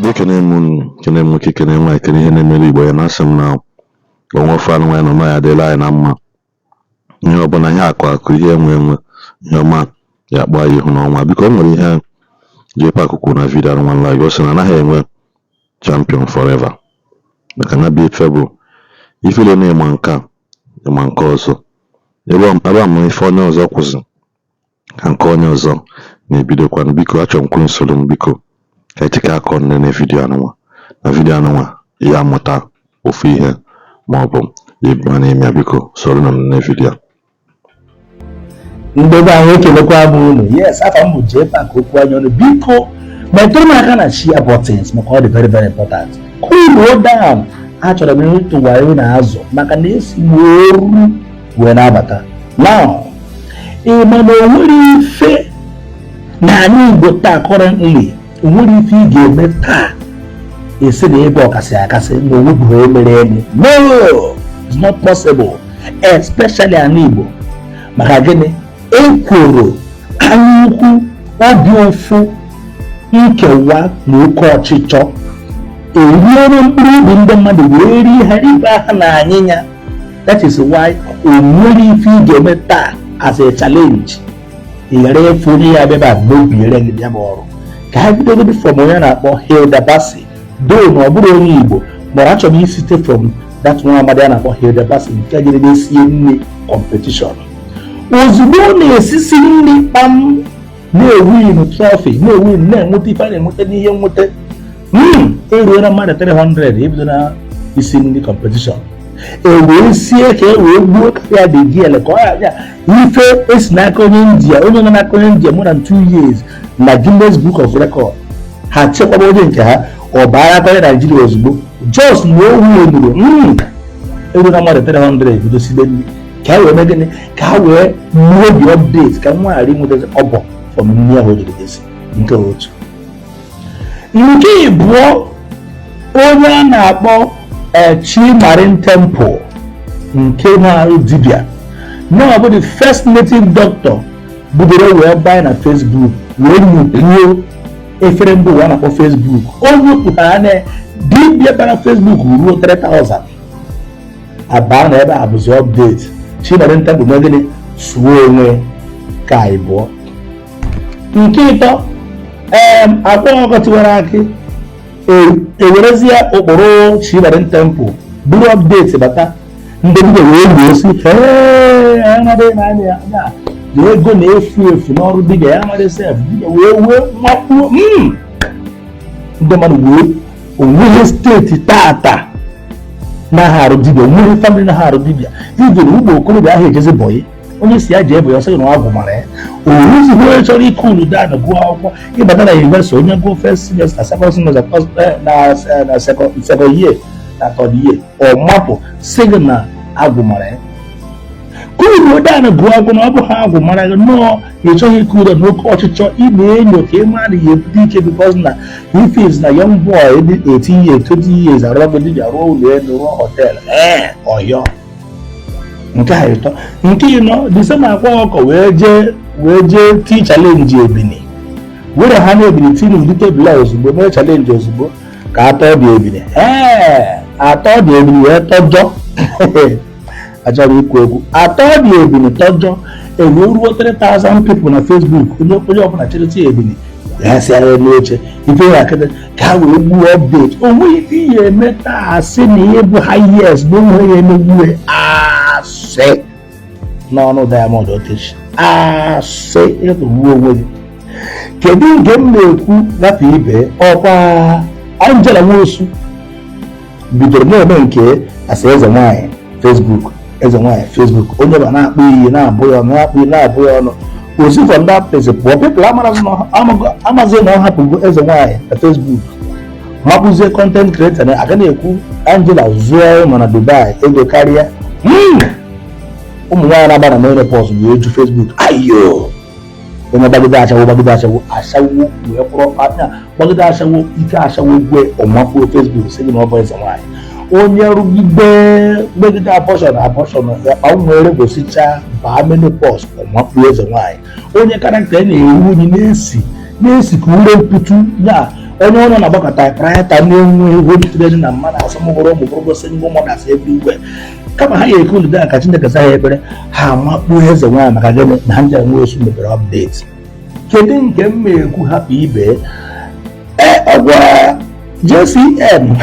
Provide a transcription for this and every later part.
Igbo, ekene m unu, kene m nwoke, kene nwaanyị, kene ihe na-emere Igbo ya. Na-asị m na onwe ofe anụ nwaanyị nọ na ya adịla anyị na mma. Ihe ọbụla, ihe akụ akụ, ihe enwe enwe, ihe ọma ya akpọ anyị ihu n'ọnwa. Biko, o nwere ihe JPAC kwuru na video anụ nwanne anyị. Ọ sị na anaghị enwe champion forever, maka na bụ ife bụ ifele na ịma nke a, ịma nke ọzọ, ebe ebe a ma ife onye ọzọ kwụsị ka nke onye ọzọ na-ebidokwanụ. Biko, achọrọ m kwuru soro m, biko, ka anyị chịkọ aka ọnụ na video anụnwa. Na video anụnwa ya amụta ofu ihe ma ọ bụ ịbụọ n'ime ya. Biko, soro na m na video. Ndị be anyị, ekelekwa m unu. Yes, afa m bụ JPAC okwu anya ọnụ. Biko, metụrụ m aka na share buttons, maka ọ dị very very important. Cool down. Achọrọ m ịtụwa unu azụ, maka na esi m oru wee na-abata now. Ị ma na o nwere ife n'ala Igbo taa, currently, o nwere ife ị ga-eme taa esi na ebe ọkasị akasị na onwebụghị emere eme? No, it's not possible, especially ala Igbo. Maka gịnị? Ekworo, anyaukwu, obi ụfụ, nkewa na oke ọchịchọ eruoro mkpụrụ obi ndị mmadụ wee rie ha, ribe ha na anyịnya. That is why o nwere ife ị ga-eme taa as a challenge, ị ghara ịfụ onye ya bịa mebiere gị bịa bụ ọrụ. Ka ha bidogodi from onye na-akpọ Hilda Baci. Though na ọ bụrụ onye Igbo, mana achọrọ m isite from that nwa amadi a na-akpọ Hilda Baci, nke jere na-esie nri competition. Ozugbo ọ na-esisi nri kpam, na-ewin trophy, na-ewin, na-enweta ife a na-enweta n'ihe nweta, eruo na mmadụ 300 ebido na isi nri competition, e wee sie ka e wee gbuo ya dị giel ka ọ ya ife esi n'aka onye India, onye nọ n'aka onye India more than 2 years na Guinness Book of Record. Ha chekwaba onye nke ha, ọ baa aka onye Naijiria ozugbo, just na o winuru. Eruo na mmadụ 300 bido sibe nri ka e wee mee gịnị? Ka ha wee gbuo the update, ka nwa ghara inweta ọbọ from nri ahụ o jiri esi. Nke otu. Nke ịbụọ, onye a na-akpọ Chimarin Temple, nke na-arụ dibịa na ọ bụ the first native doctor, bidoro wee banye na Facebook, wee nyupuo efere mba ụwa na-akpọ Facebook. O nyopụtara na dibịa bara Facebook ruo 3000 abaa na ebe a bụzi update. Chimarin Temple mee gịnị? Suo onwe ka ịbụọ. Nke ịtọ, ee, akwa ọkọ tiwara akị ewerezie ụkpụrụ Chimarin Temple buru update bata. Ndị dibịa wee gbuo si amadị na anya ya na ego na-efu efu n'ọrụ dibịa ya, amadị sef dibịa wee wee makpuo ndị mmadụ wee. Onweghị steeti tata na-aha arụ dibịa, onweghị family na-aha arụ dibịa. Igoro ụmụ okorobịa ahụ ejezi boy, onye si ya jee boy, ọ sịghị na ọ gwụ mara ya. Oruzighi onye chọrọ ike ulu dan gụọ akwụkwọ ịbata na university. Onye gụọ first semester, second semester, na second year na third year, ọ mapụ, sị gị na agwụ mara ya. Kulu dan gụọ akwụkwọ na ọ bụ ha agwụ mara gị nọọ, ị chọghị ike udo na oke ọchịchọ ị na-enyo ka ị mara na ya ebute ike, because na if is na young boy dị 18 years, 20 years, arụọ dibịa, rụọ ụlọ elu, rụọ hotel, ee, ọhịọ. Nke a ịtọ. Nke ịnọ, disema akwa ọkọ wee jee ti challenge ebini, were ha na ebini tinye ụdị tebụl a ozugbo, mee challenge ozugbo ka atọ dị ebini. Ee, atọ dị ebini wee tọjọ. Achọrọ ikwu okwu atọ dị ebini tọjọ, ewee ruo 3000 people na Facebook. Onye ọbụla chịrịta ebini ya si agha n'oche ife ya akịta ka ha wee gbuo update. O nweghị ife ihe eme taa asị na ihe bụ highest na onwe ya emegbuwe asị n'ọnụ Diamond Okechi, asị ịtụgbuo onwe gị. Kedu nke m na-ekwu gafe ibe? Ọkwa Angela Nwosu bidoro na-eme nke asa eze nwanyị Facebook, eze nwanyị Facebook. Onye ba na-akpụ iyi na-abụ ya ọnụ, na-akpụ iyi na-abụ ya ọnụ. Osi from that place pụọ. People amazi na ọ hapụgo eze nwanyị na Facebook, mapụzie content creator na aga na-ekwu. Angela zụọ ụlọ na Dubai, ego karịa ụmụ nwaanyị na-agba na menopause wee ju Facebook. Ayo, onye gbagide ashawo, gbagide ashawo, ashawo wee kwụrụ anya, gbagide ashawo, ike ashawo gwe, ọmakpuo Facebook, sị gị na ọ bụ eze nwaanyị. Onye rụgide gbegide abortion, abortion ya nwere gosicha baa menopause, ọmakpuo eze nwaanyị. Onye character na-eru unyi, na-esi na-esi ka ure mputu ya. Onye ụlọ na-agbakọ typewriter na-enwe home training na mmadụ asọmụgwọrọ ụmụ bụrụgo single mothers everywhere. Kama ha ga-eke unu ka Chineke za ha ekpere, ha amakpuo eze nwaanyị. Maka gịnị? Na ha ndị nwe osu mepere update. Kedu nke m ma ekwu? Hapụ ibe. Ee, ọ gwara JCN,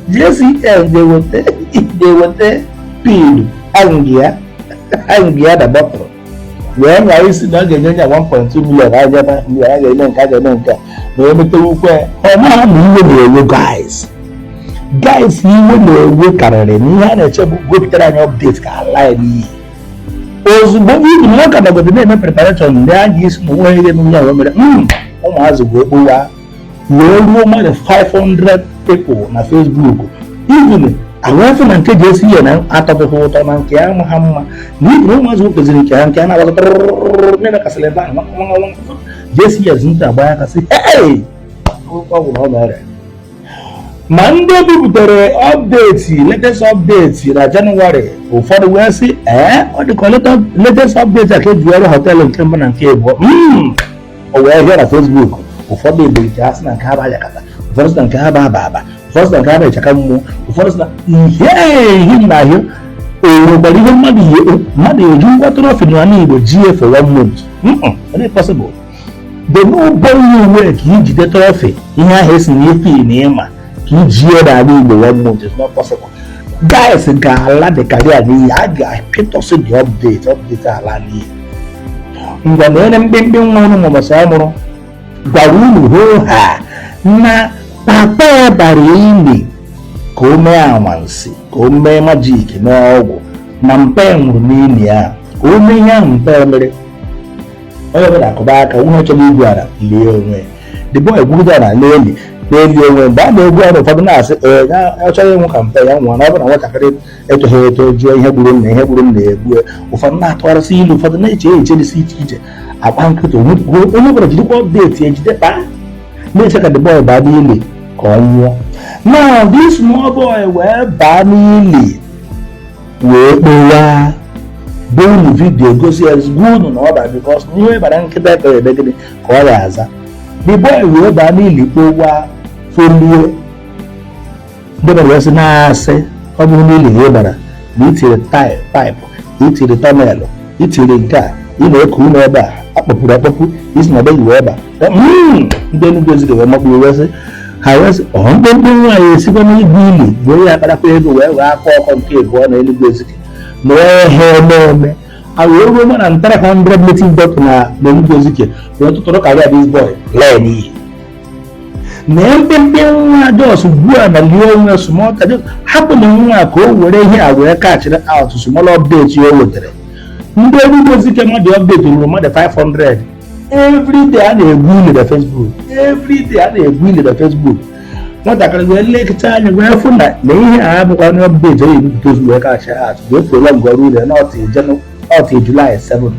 JCN ga-eweta pin angị ya na bottle wee nya isi na ọ ga-enye onye 1.2 million, a ga-eme million, a ga-eme nke a, ga-eme nke a na emetewukwe. Ọ maha na iwe na-ewe guys. Guys, iwe na-ewe karịrị na ihe a na-eche bụ wepụtara anyị update ka ala ya n'iyi ozugbo. Ibi na ọ ka nọgodo na-eme preparation ndị anya isi na onwe ihe eme ya mere ụmụazị wee kpowa wee ruo mmadụ 500 people na Facebook. Even ahụafọ na nke ji esi ya na atọbeghị ụtọ na nke ya ha mma na ibi na ụmụazị wepụtaziri nke ha, nke ha na-agbata na-emekasịrị ebe ahụ nwa jesi ya zinta agba ya kasị. Hey, ọ gwụrụ. Ọ mere ma ndị bupụtara update, latest update na Jenụwarị. Ụfọdụ wee sị, ee, ọ dịka latest update a ka eji ọrụ hotel nke mbụ na nke abụọ. O wee hịa na Facebook. Ụfọdụ ebe nke ha sị na nke ha bụ ajakata, ụfọdụ sị na nke ha bụ aba aba, ụfọdụ sị na nke ha bụ ịchaka mmụọ, ụfọdụ sị na ihe ehi na ahịa. O nwekwara ihe mmadụ yi mmadụ eji ngwa trophy n'ala Igbo ji for one month? Ọ dị possible? The no born you way ka ijide trophy ihe ahụ esi na ife na ịma ka iji ya n'ala Igbo one month is not possible. Guys, ga-ala the career n'iyi. A ga-apịtọsị the update ala n'iyi. Ngwa, na onye mkpịmkpị nwa unu mụbọchị a mụrụ gwara unu hoo ha na papa ya bara ili ka o mee anwansi, ka o mee magic, mee ọgwụ, na mpe nwụrụ n'ili ahụ ka o mee ihe ahụ mpe mere. Onye ọbụla akụba aka nwunye chọrọ igwu ala lie onwe. The boy gwugide ala n'eli n'eli onwe. Mgbe a na-egwu ala, ụfọdụ na-asị, ee, ya chọrọ ịnwụ ka mpe ya nwụọ, na ọ bụrụ na nwatakịrị etoghị eto jụọ ihe gburu nna, ihe gburu nna egbuo. Ụfọdụ na-atụgharịsị ilu, ụfọdụ na-eche eche dịsị iche iche, akpa nkịtị. Onye ọbụla jidekwa update ejide kpaa na-eche ka the boy baa n'ili ka ọ nwụọ. Now this small boy wee baa n'ili wee kpowa bụ unu video gosi ya, gwa unu na ọ bara, because ihe bara nkịta ekpere ebe gịnị ka ọ ya aza. The boy wee baa n'ili kpowa folie. Ndị mmadụ wee sị na-asị ọ bụrụ n'ili ka ị bara na itiri pipe, itiri tunnel, itiri nke a, ị na-eku ume ebe a akpọpụrụ akpọpụ isi na be gị wee ba. Ndị Enugu Ezike wee makpuo wee sị, ha wee sị, ọ mkpụmkpụ nwaanyị esikwa n'igwe ili wee ya kparakwa ego wee wee aka ọkọ nke abụọ na Enugu Ezike na ihe eme eme a wee ruo more than 300 native doctor na Enugu Ezike wee tụtụrụ karịa this boy lee n'iyi na mkpịmkpị nwa just ugbu a na lie onwe small. Hapụ na nwa ka o were ihe a wee kachiri out small update ya o wetara. Ndị Enugu Ezike mmadụ update ruru mmadụ 500. Everyday a na-egbu ili na Facebook, everyday a na-egbu ili na Facebook. Nwatakịrị wee lekịta anya wee fụ na ihe a abụkwa onye update onye ebipụta ozugbo wee kacha out wee prolong ọrụ ure n'ọtị July 7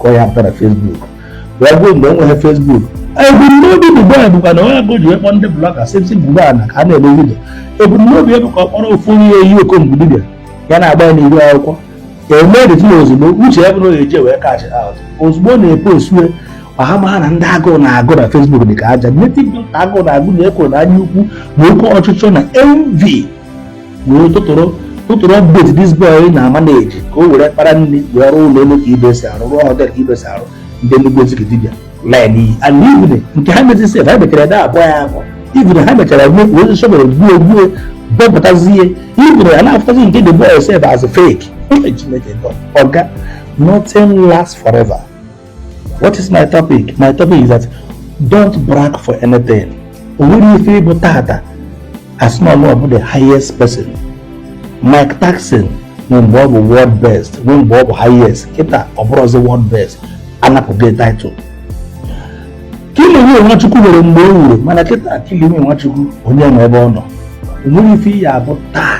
ka ọ ya pụta na Facebook wee gwuo mgbe enweghị Facebook. Ebumnobi the boy bụkwa na onye agụ ji wee kpọọ ndị blogger sị gburu ana ka a na-eme video. Ebumnobi ya bụ ka ọ kpọrọ ofu onye eyi okongwu dibịa ya na-agba ya n'iru akwụkwọ eme editin ozugbo. Uche ya bụ na ọ ga-eji wee cash out ozugbo ọ na-eposue ọha mara na ndị agụụ na-agụ na Facebook dị ka aja native doctor. Agụụ na-agụ na ekworo na anya ukwu na oke ọchịchọ na envy wee tụtụrụ tụtụrụ update this boy na manage ka o were kpara nri wee rụọ ụlọ elu ka ibe si arụ, rụọ hotel ka ibe si arụ. Ndị Enugu Ezike dibịa lee n'iyi. And even nke ha mezi sef, ha mechara ede abụọ ya abụọ. Even ha mechara wee shọbere gbuo gbuo bọpụtazie. Even ya na-afụtazi nke the boy sef as a fake. Chineke God, oga, nothing lasts forever. What is my topic? My topic is that don't brag for anything. O nwere ife ịbụ tata as na ọ bụ the highest person. Mike Tyson nwe mgbe ọ bụ world best, nwe mgbe ọ bụ highest. Kịta ọ bụrụzi world best, anapụgo title. Kiliwi Nwachukwu nwere mgbe o wuru, mana kịta Kiliwi Nwachukwu onye nọ ebe ọ nọ. O nwere ife ya abụ taa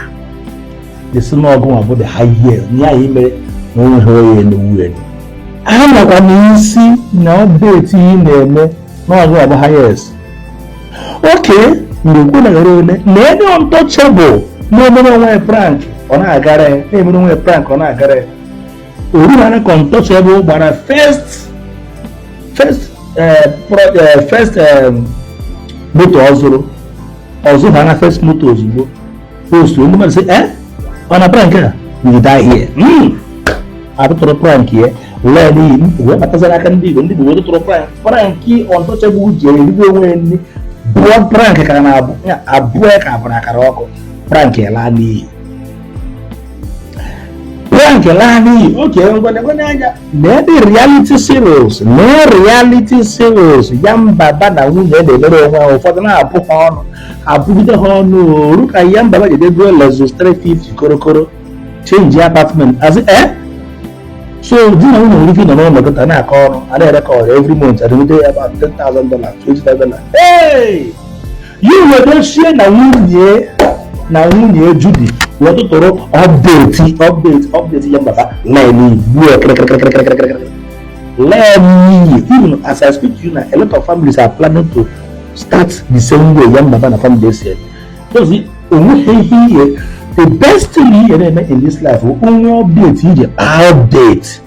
esi n'ọgụ nwa bụ the highest nye anyị mere na o nweghị onye enuwu enu. A nakwa n'isi na update ị na-eme n'ọgụ abụ highest. Oke mgbe okwu na-ere ole na ebe untouchable na-emere onwe ya prank, ọ na-agara ya na-emere onwe ya prank, ọ na-agara ya orughara ka untouchable gbara first first first Moto ọ zụrụ, ọ zụrụ ha na first moto ozugbo, post. Ndị mmadụ sị, "Eh, ọ na prank a?" We die here. Atụtụrụ prank ya lee n'iyi, wee batazara aka ndị Igbo. Ndị Igbo wee tụtụrụ prank, prank Untouchable ji erigbo onwe ya nri bụọ prank ka na abụ ya abụọ ka abụrụ akara ọkụ. Prank laa n'iyi, prank laa n'iyi. Oke ngwane anya na ebe reality series na reality series Yanbaba na nwunye na-emere onwe ha, ụfọdụ na-abụ ha ọnụ, abụgide ha ọnụ oru ka Yanbaba jedego Lexus 350 korokoro, change apartment as eh. So di na nwunye nwere ike ịnọ n'ụlọ kịta na-akọ ọrụ a na-erecord every month, adịgide about $10,000, $20,000. Hey, you wedochie na nwunye, na nwunye Judy wee tụtụrụ update, update, update Yanbaba lee gbuo kịrịkịrịkịrịkịrịkịrị lee n'iyi. Even as I speak to you now, a lot of families are planning to start the same way Yanbaba na family esi eme. Onweghị ihe the best thing ihe na-eme in this life bụ onwe update ije update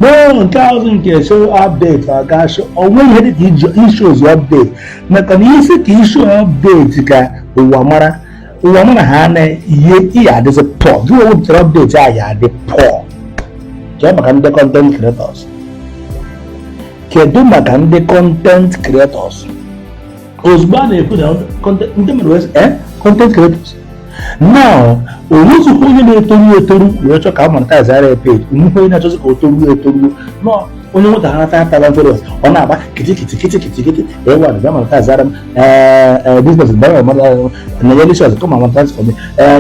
no nke azụ nke show update ọ ga show onwe ihe dịka iji ishows update, maka na isi ka ishow update ka ụwa mara, ụwa mara ha na ihe ihe adịzi poor. Gị wepụtara update a ya adị poor. Chee maka ndị content creators. Kedu maka ndị content creators? Ozugbo a na-ekwu na ndị mmadụ wee eh content creators now, onwezikwa onye na-etoru etoru wee chọọ ka a monetize ara page. Onwekwa onye na-achọzi ka o toruo etoruo nọ. Onye nweta ha 5000 followers, ọ na-agba kiti kiti kiti kiti kiti. Ewa, bịa monetize ara m business, bịa na Delicious, come and monetize for me.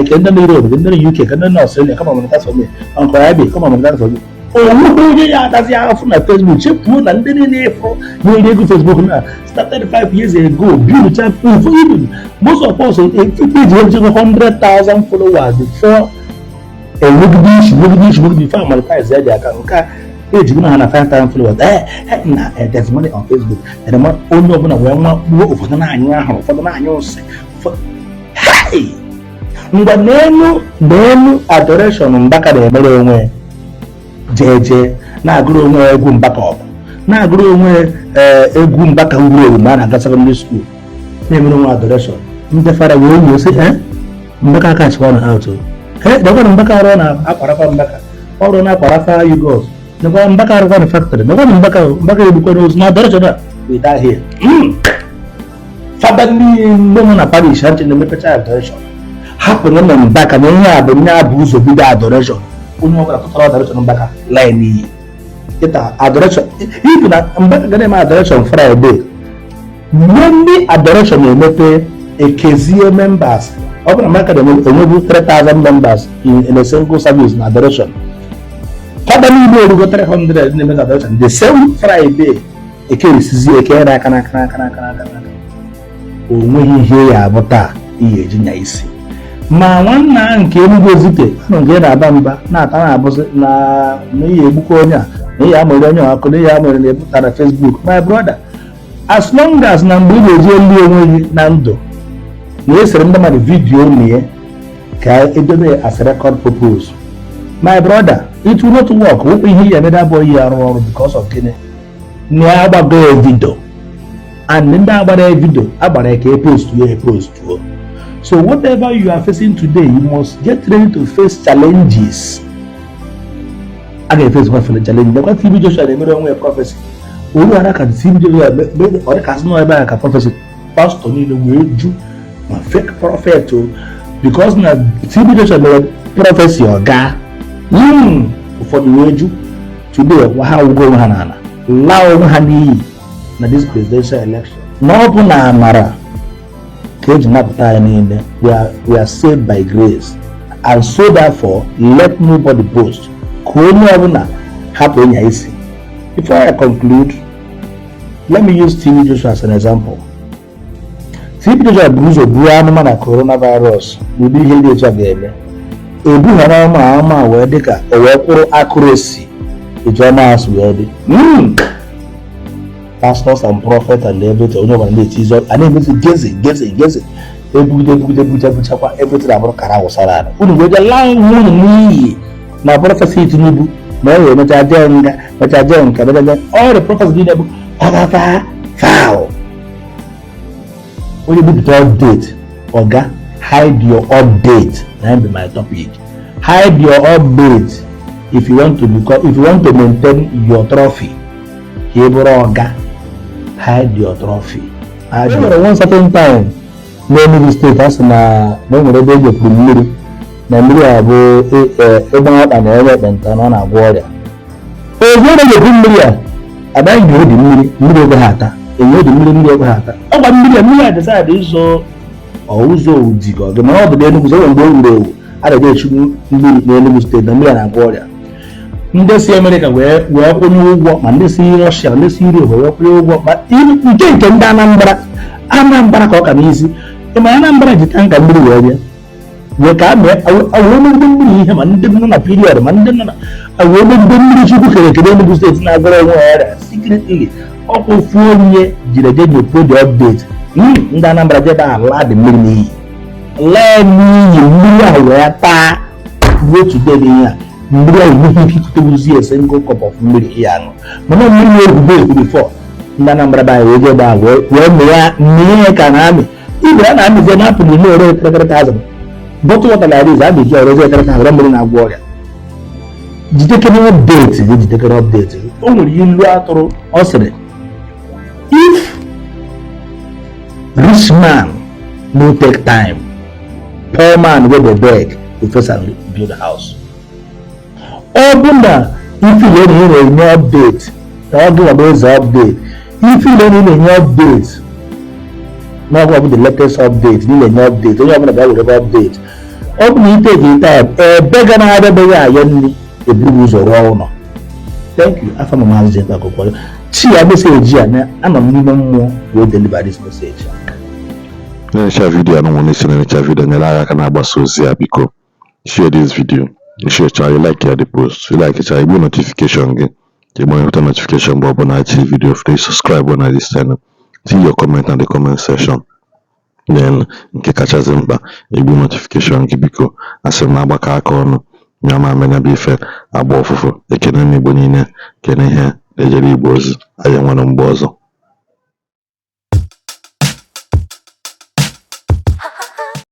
Ke ndị na Europe, ke ndị na UK, ke ndị na Australia, come and monetize for me. Uncle Ibe, come and monetize for me. Onwekwa onye ya adazi afụ na Facebook. Chefuo na ndị niile ịfụ na-eri ego Facebook na started 5 years ago, build cha. Even most of us page ejego 100,000 followers before enwegide isi, nwegide isi, nwegide before monetize ya dị aka nke a ejigo na ha na 5,000 followers. Na there's money on Facebook. Onye ọbụla wee nwa kpuo, ụfọdụ na-anyụ ahụrụ, ụfọdụ na-anyụ nsị. Hey, ngwa, n'elu n'elu adoration Mbaka na-emere onwe jee jee na-agụrụ onwe egwu Mbaka, ọgụ na-agụrụ onwe egwu Mbaka wuru ewu mgbe a na-aga secondary school, na-emere onwe adoration. Ndị fara wee wuo sị eh Mbaka aka chịkwa na out eh dekwana Mbaka arụ na akwarafa, Mbaka ọrụ na akwarafa yogurt, nekwa Mbaka arụkwa na factory, nekwa Mbaka, Mbaka egbukwa n'ozu na adoration a. We die here. Fada niile nọ na parish ha nche na-emepecha adoration, hapụ na Mbaka na ihe a bụ nye abụ ụzọ bido adoration. Onye ọbụla tụtara adoration Mbaka line n'iyi kịta. Adoration ibu na Mbaka ga na-eme adoration Friday. Mgbe ndị adoration na-emepe, ekezie members. Ọ bụrụ na Mbaka na-enwebu 3000 members in a single service na adoration, fada niile erugo 300 na-eme adoration the same Friday, ekerisizie eke n'aka n'aka n'aka n'aka n'aka n'aka. O nweghị ihe ya abụ taa ihe eji nya isi ma nwanna nke Enugu Ezike anụ nke na-aba mba na-ata na-abụzi na na ihe egbukwa onye a, na ihe amụrụ onye ọkụ, na ihe amụrụ na-ebupụta na Facebook. My brother, as long as na mgbe ị ga-eji elu onwe gị na ndụ na esere ndị mmadụ video na ya ka edobe as record purpose, my brother, it will not work. Wepụ ihe ya emede abụọ ihe arụ ọrụ because of gịnị? Na agbago video and ndị agbara video agbara ya ka e postuo, e postuo. So whatever you are facing today, you must get ready to face challenges. A ga-efesi kwa challenge. Lekwa TB Joshua na-emere onwe ya prophecy oru ara ka TB Joshua ọ dị ka asị nọ ebe a ka prophecy pastor niile wee ju ma fake prophet o, because na TB Joshua mere prophecy ọ gaa. Ụfọdụ wee ju. Today ha wụgo onwe ha n'ala, laa onwe ha n'iyi na this presidential election. Na ọ bụ na amara ka eji napụta anyị niile. We are saved by grace, and so therefore let nobody boast. Ka onye ọbụla hapụ ịnya isi. Before I conclude, let me use TB Joshua as an example. TB Joshua bụ ụzọ buo amụma na coronavirus, ụdị ihe dị etu a ga-eme. Ebughara ọma ama wee dị ka o wee kwụrụ accuracy etu ọma asụ wee dị. Pastors and prophets and everything, onye ọbụla na-eti a na-emezi geze geze geze, ebugide ebugide ebucha ebuchakwa everything abụrụ kara awụsara ala. Unu wee jee laa onwe unu n'iyi na prophecy Tinubu na ọ ga-emecha jee nga, mecha jee nka, mecha jee. All the prophecy niile bụ fafafa foul. Onye bipụta update, oga, hide your update. Na be my topic. Hide your update if you want to become, if you want to maintain your trophy. Ka ị bụrụ ọga, hide your trophy. E nwere one certain time n'Enugu Steeti, a sị na e nwere ebe e nyepụrụ mmiri, na mmiri a bụ ịgba ọkpa na ebe ekpenta, na ọ na-agwọ ọrịa. Ozugbo na-enyepụ mmiri a, adaghị nye dị mmiri, mmiri ekweghị ata. Enye dị mmiri, mmiri ekweghị ata. Ọgwa mmiri a, mmiri a decide ịzọ ụzọ udi ka ọ gị, mana ọ bụ n'Enugu. So mgbe o wuru ewu, a na-eji echu mmiri n'Enugu Steeti na mmiri a na-agwọ ọrịa. Ndị si Amerịka wee kwụnye ụgwọ, ma ndị si Rọshia, ndị si Europe wee kwụnye ụgwọ, ma nke ndị Anambra, Anambra ka ọ ka n'isi. Ịma Anambra ji tanker mmiri wee bịa, wee ka a wee megide mmiri ihe, ma ndị nọ na period, ma ndị nọ na wee megide mmiri Chukwu kere ekele. Enugu Steeti na-agwọrọ onwe ya ọrịa secretly. Ọkwa ofu onye jiri eje nyopuo the update. Ndị Anambra jebe ala dị mmiri n'iyi, lee n'iyi. Mmiri ahụ wee taa ruo today. N'ihe a, mmiri ahụ enweghị ike ikutewuzi a single cup of mmiri ya aṅụ, mana mmiri na-egwube egwu before. Ndị Anambra be anyị wee jebe ahụ wee mịa ya ka na-amị ibe a na-amịzie na-apụ n'ime ore 33,000 bottle water like this. A na-eji ọrụzi 33,000 mmiri na-agwọ ọrịa. Jidekere update gị, jidekere update gị. O nwere ilu atụrụ, ọ sịrị, "If rich man no take time, poor man wey dey beg go first am build house." Ọ bụ na ifile na ị na-enye update, na ọ gị bụ eze update, ifile na ị na-enye update, na ọ bụ the latest update na ị na-enye update, onye ọbụla bịa were update. Ọ bụ na i take time, ebe ga na-abịabeghị ayọ nri eburu ụzọ rụọ ụlọ. Thank you. Afọ m Maazị Jeta Akwụkwọ chi ya message a na anọ m n'ime mmụọ wee deliver this message. Na-enecha video anụ nwere isi, na-enecha video, nyere anyị aka na-agbasa ozi ya. Biko share this video. Share, you like ya, the post, you like cha, igbu notification gị ka ịgbanyepụta notification mgbe ọbụla anyị video. Free subscribe na this channel. Tinye your comment na the comment section. Then nke kachasị mkpa, igbu notification gị. Biko, asị m na-agbakọ aka ọnụ ya ma amenya bụ ife agba ọfụfụ. Ekene m Igbo niile, kene ihe na-ejere Igbo ozi. Anyị nwere mgbe ọzọ.